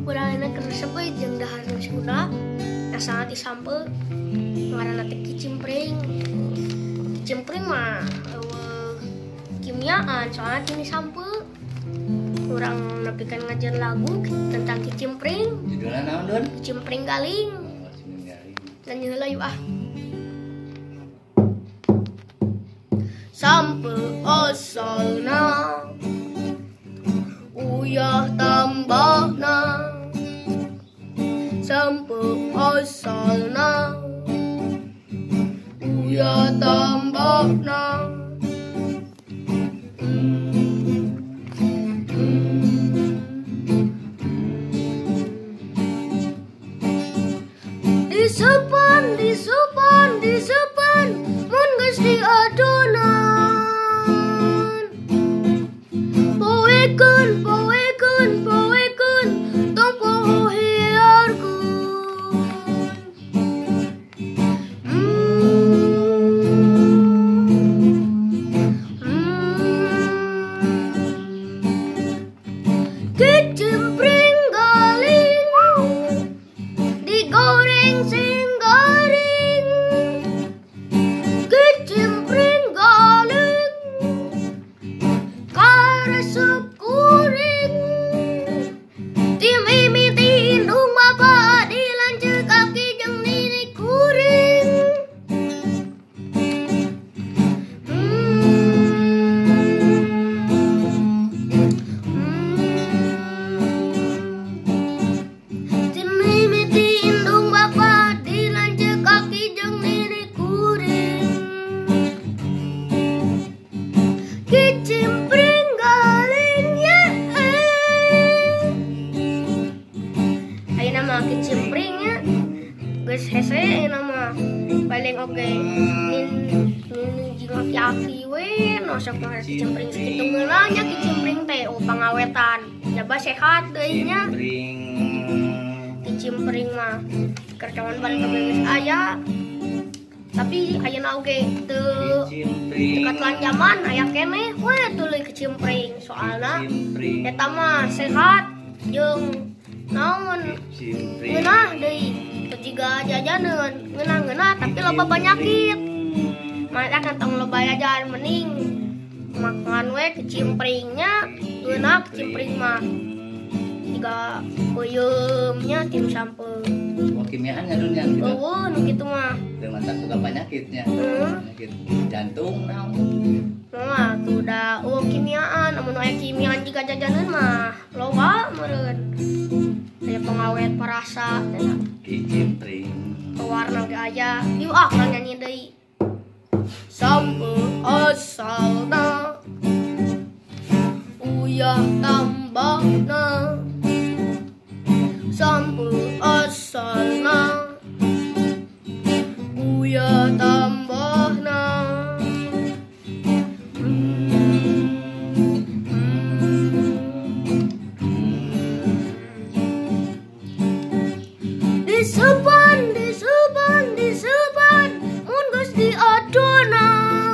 Urang ayeuna keur resep euy jeung dahar Sunda asalna ti sampeu ngaranna teh kicimpring. Kicimpring mah eueuh kimiaan soalna tini sampeu. Urang nepikeun ngajar lagu tentang kicimpring. Judulna naon, Dun? Kicimpring galing. Oh, kicimpring galing. Nyanyi heula yuk ah. Sampeu asalna uyah tambahna, sampeu asalna uyah tambahna. Disepan, disepan, disepan, mun geus diadonan. Poekeun, poekeun, poekeun, tong poho hiarkeun. Kicimpring galing, digoreng sing garing. Kicimpring galing, karesep kuring. Ti mimiti indung bapa dilanceuk aki jeung nini kuring. Ti mimiti indung bapa dilanceuk aki jeung nini kuring. Kicimpring galing ye. Ayeuna mah kicimpring nya geus hese ayeuna mah paling oge nin nin jeung aki-aki we nu sok mah kicimpring sakitu ngeunah nya kicimpring teh oh pangawetan jaba sehat deui nya. Kicimpring. Kicimpring mah keur cawan balik oge geus aya. Tapi ayeuna oge teu Kicimpring. dekat zaman aya keneh we tuluy kecimpring soalna Kicimpring. eta mah sehat jeung naon Kicimpring. ngeunah deui teu jiga jajaneun ngeunah-ngeunah tapi loba penyakit. Mata kan tong loba jajan mending makan we kecimpringnya ngeunah kecimpring mah jiga peuyeum nya tinu sampeu. Wah, kimiaan nya Dun nya gitu. Eueuh nu kitu mah. Teu matak boga penyakitnya. Penyakit jantung naon. Mah tuh da eueuh kimiaan, amun aya kimiaan jiga jajaneun mah loba meureun. Aya pengawet perasa teh Kicimpring. pewarna ge aya. Yuk ah urang nyanyi deui. Sampeu asalna uyah tambahna, sampeu asalna uyah tambahna. Disepan, disepan, disepan, mun geus diadonan.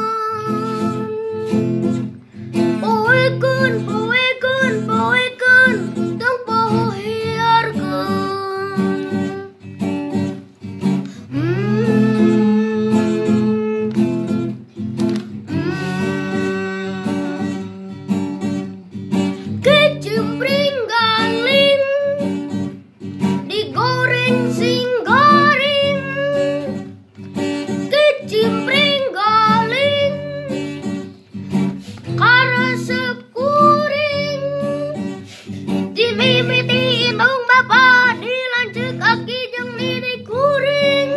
Poekeun, poekeun, poekeun, tong poho hiarkeun. Kecimpring galing, digoreng sing garing. Kecimpring galing, karesep kuring. Di mimiti indung bapa dilanceuk aki jeung nini kuring.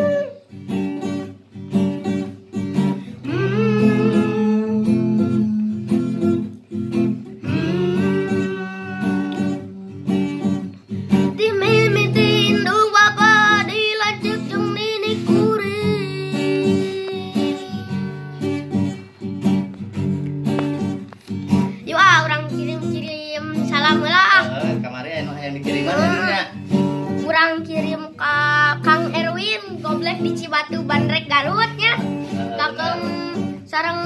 Di mimiti indung bapa dilanceuk jeung nini kuring. Yuk ah urang kirim-kirim salam heula ah. Kamari anu hayang dikiriman ya Dun nya. Urang kirim ka Kang Erwin goblek di Cibatu Bandrek Garut nya. Kakeng sareng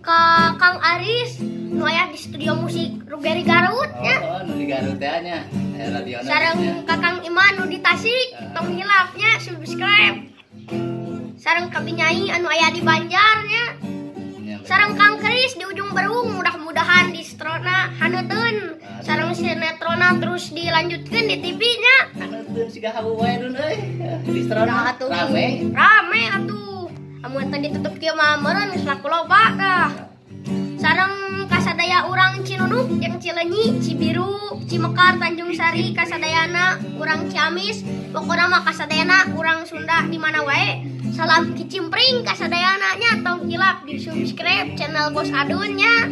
ka Kang Aris nu aya di studio musik Rugeri Garut nya. Oh, nu di Garut teh nya. Aya radiona. Sareng Kakang Iman nu di Tasik, tong hilapnya subscribe. Sareng kabinyai anu aya di Banjar nya. Nya, bener. Sareng Kang Kris di Ujung Berung, mudah-mudahan distrona haneuteun. Sareng sinetrona terus dilanjutkeun di TV nya. Haneuteun siga hawu wae dun euy. Distrona Nah, atuh. Rame. Rame atuh. Amun tadi tutup kieu mah meureun geus laku loba tah. Sareng kasadaya urang Cinunuk jeung Cileunyi, Cibiru, Cimekar, Tanjung Sari, kasadayana urang Ciamis, pokona mah kasadayana urang Sunda di mana wae. Salam kicimpring kasadayana nya, tong hilap di subscribe channel Bos Adun nya.